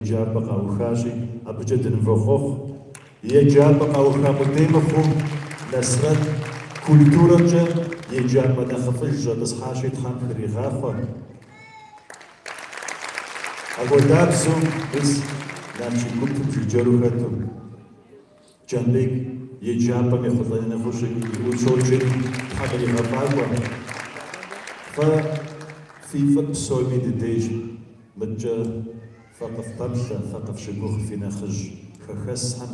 Еджапӏэ къаухащи, абыкӏэ дынывохъуэхъу. Еджапӏэ къауха къудей мыхъуу, Нэсрэт культурэмкӏэ еджапӏэ нэхъыфӏыж щӏэтӏысхьащи, Тхьэм хригъахъуэ. Апхуэдабзэу мис Налшык гупым жыджэру хэту, Джанбек еджапӏэм ехъулӏэныгъэу иӏэу щоджэри, Тхьэм иригъэфӏакӏуэ. Фэ фи фӏыр псоми дыдейщ. Мыдкӏэ фэ къыфпэплъэ, фэ къыфщыгугъ фи нэхъыжь хэхэсхэм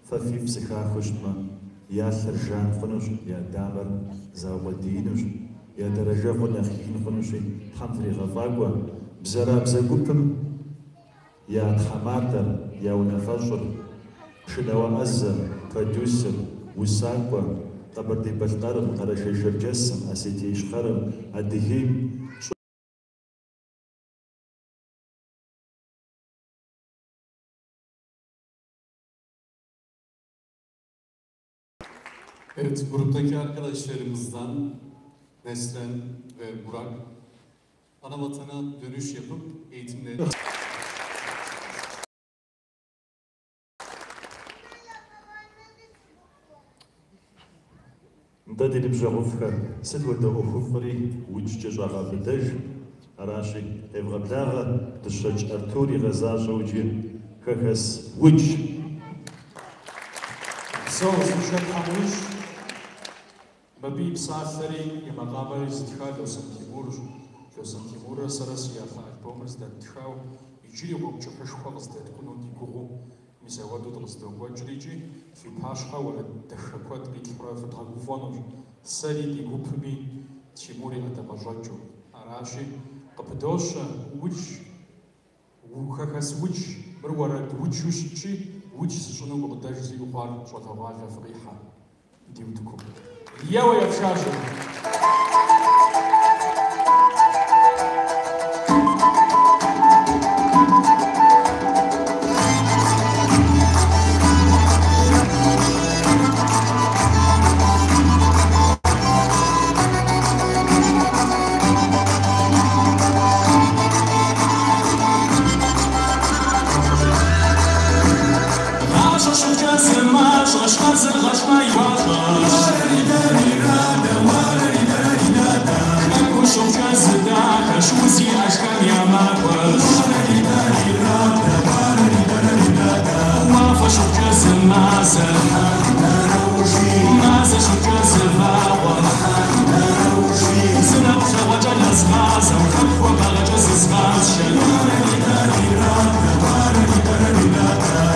фэ фифӏ зэхахыу щытмэ, я лъэр жан хъунущ, я дамэр заукъуэдиинущ, я дэрэжэгъуэр нэхъ ин хъунущи, Тхьэм фригъэфӏакӏуэ. Бзэрабзэ гупым я тхьэмадэр, я унафэщӏыр, пшынауэ ӏэзэ, продюсер, усакӏуэ, Къэбэрдей-Балъкъэрым, Къэрэшей-Шэрджэсым, Осетие Ищхъэрэм, Адыгейм, Evet, gruptaki arkadaşlarımızdan Nesren ve Burak anavatana dönüş yapıp eğitimleri... Нтӏэ, ди ныбжьэгъуфӏхэ, сыт хуэдэ ӏуэхуфӏри уджкӏэ щӏагъэбыдэж. Аращи, къевгъэблагъэ Дыщэкӏ Артур игъэзащӏэ уджыр Хэхэс удж. Псэу узыншэ Тхьэм уищӏ. Мыбы и псалъэри и макъамэри зытха Лосэн Тимурщ. Лосэн Тимуррэ сэрэ си япэ альбомыр здэттхау, иджыри гъуэгу кӏыхьышхуэ къыздэткӏуну ди гугъэу мис апхуэдэу дыкъыздокӏуэкӏри икӏи фи пащхьэ уэрэд дахэ куэд къитлъхьурэ фыдгъэгуфӏэнущ, сэри ди гупми Тимур и ӏэдакъэщӏэкӏыу. Аращи, къыпыдощэ удж, хэхэс удж, мыр уэрэд уджу щытщи, удж зыщӏыну гукъыдэж зиӏэу хъуар щӏалэгъуалэ фыкъихьэ ди утыкум. Еуэ ефшажьэ! Гъащӏэ щыхъукӏэ зы мащӏэщ, къэзыр гъэщӏмэ и гуащӏэщ. Хэку щыхъукӏэ зы дахэщ, узиӏэжхэм я махуэщ. Уафэ щыхъукӏэ зы мазэ, мазэ щыхъукӏэ зы вагъуэ. Зы нэплъэгъуэкӏэ нэзгъазэу, хэку хуабагъэкӏэ зызгъасшэ.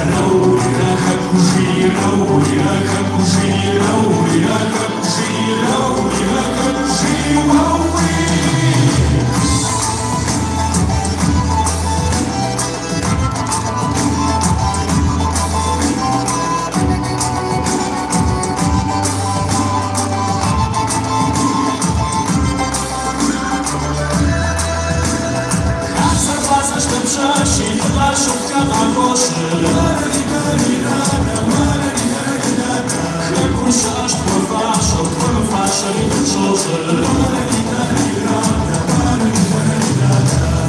Рэурэ хэкужи, рэурэ хэкужи, рэурэ хэкужи, рэурэ хэкужи, уэуи. Хабзэр гъуазэщ дапщэщи, лӏыгъэ щыхъукӏэ къахощыр. Хэкум щыӏэщ тхуэфащэу, тхуэмыфащэри къытщощӏыр.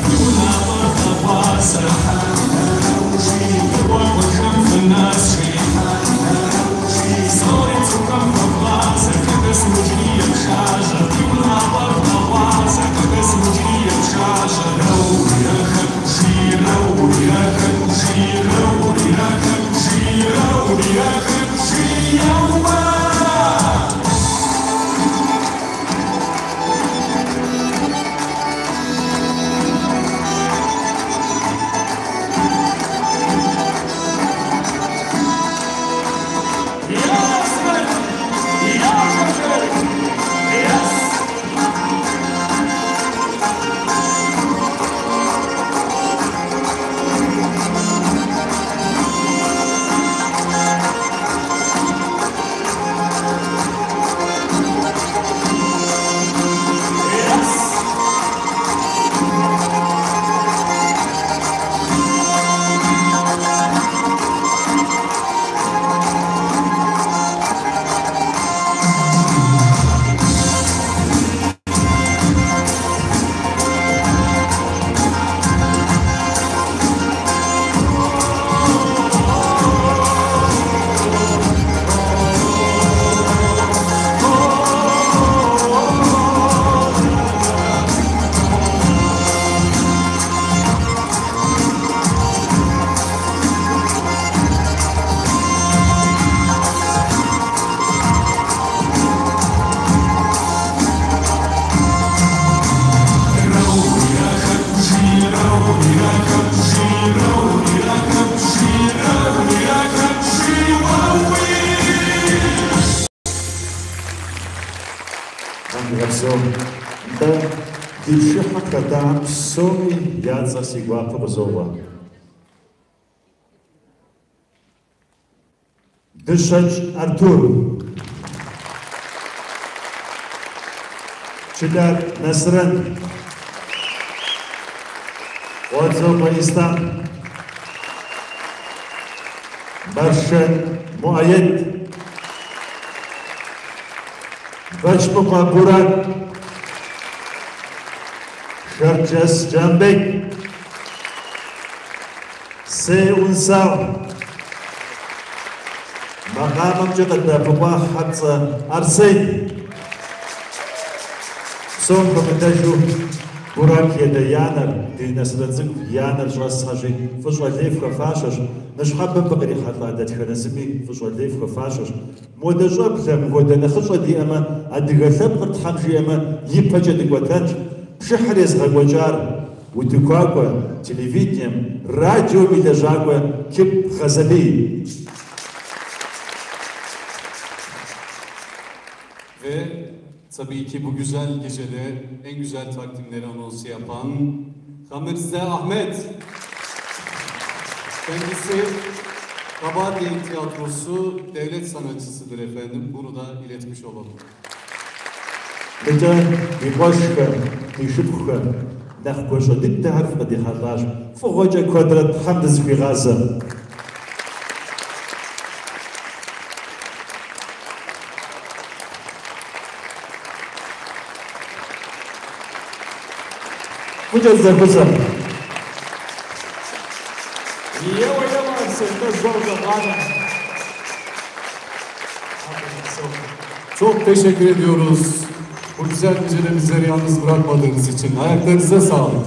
Фи унапӏэр вгъэгъуазэ, фӏыуэ куэдхэм фынэсши. Псори цӏыхухэм хуэвгъазэ, хэхэс уджри ефшажьэ. Фи унапӏэр вгъэгъуазэ, хэхэс уджри ефшажьэ. Рэурэ хэкужи, рэурэ хэкужи, рэурэ хэкужи, рэурэ. хэтахэм псоми я цӏэр си гуапэу къызоӏуэ. Дыщэкӏ Артур. Чылар Нэсрэн. Къуэдзокъуэ Ислъам. Мэршэн Муӏэед. Бэчмыкъуэ Бурак. Шэрджэс Джамбек. Сей Унсал. Макъамэмкӏэ къыддэӏэпыкъуа Хьэпцӏэ Арсен. Псом хуэмыдэжу Бурак и адэ и анэр, ди Нэсрэн цӏыкӏу и анэр щӏэсхэщи, фӏыщӏэ лей фхуэфащэщ. Ныщхьэбэ мыбы кърихьэлӏа дэтхэнэ зыми фӏыщӏэ лей фхуэфащэщ. Мыуэдэ щӏэблэ, мыхуэдэ нэхъыщӏэ диӏэмэ, адыгэ лъэпкъыр Тхьэм жиӏэмэ, ипэкӏэ дыкӏуэтэнщ. Пшыхьыр езыгъэкӏуэкӏар утыкуакӏуэ, телевидением, радиом и лэжьакӏуэ Кып Гъэзэлий. Ve tabii ki bu güzel gecede en güzel takdimleri anonsu yapan Hamirze Ahmet. Kendisi Kabardey Tiyatrosu devlet sanatçısıdır efendim. Bunu da iletmiş olalım. Мыкӏэ ди къуэшхэ, ди шыпхъухэ, нэхъ гуащӏэ дыдэхэр фыкъыдихьэлӏащ. Фӏыгъуэкӏэ куэдрэ Тхьэм дызыхуигъазэ. Фӏыкӏэ дызэхузэ. Еуэ, еуэ, Арсен, дэ зэ ущӏэгъанэ. Çok teşekkür ediyoruz. Bu güzel gecede bizleri yalnız bırakmadığınız için. Ayaklarınıza sağlık.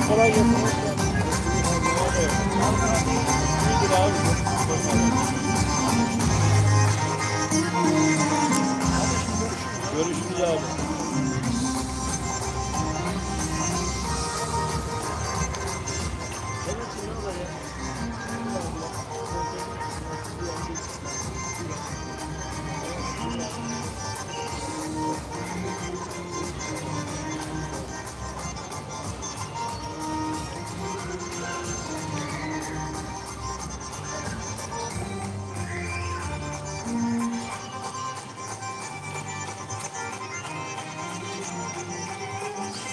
Kolay gelsin. İyidir abi. Görüşürüz abi.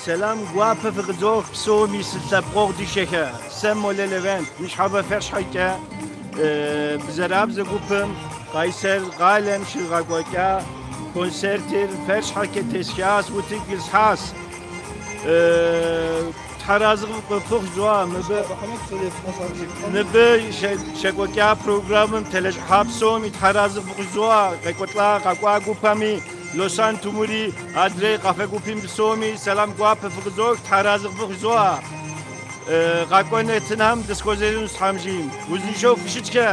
Сэлам гуапэ фыкъызох псоми си лъэпкъэгъу дыщэхэ. Сэ Молэ Левент, ныщхьэбэ фэр щхьэкӏэ Бзэрабзэ гупым Къайсэр къалэм щригъэкӏуэкӏа концертыр фэр щхьэкӏэ тесхащ, утыку исхьащ. Тхьэразы къыфхухъу жызоӏэ мыбы щекӏуэкӏа программэм телэжьыхьа псоми тхьэразы къыфхухъу жызоӏэ, къекӏуэлӏа къэкӏуа гупэми, Лосан Тумури, адрей къафэ гупым псоми сэлам гуапэ фыкъызох, тхьэразы къыфхухъу жызоӏэ. Къакӏуэ нэтынхэм дысхуэзэжынущ Тхьэм жиӏэм. Узыншэу фыщытхэ.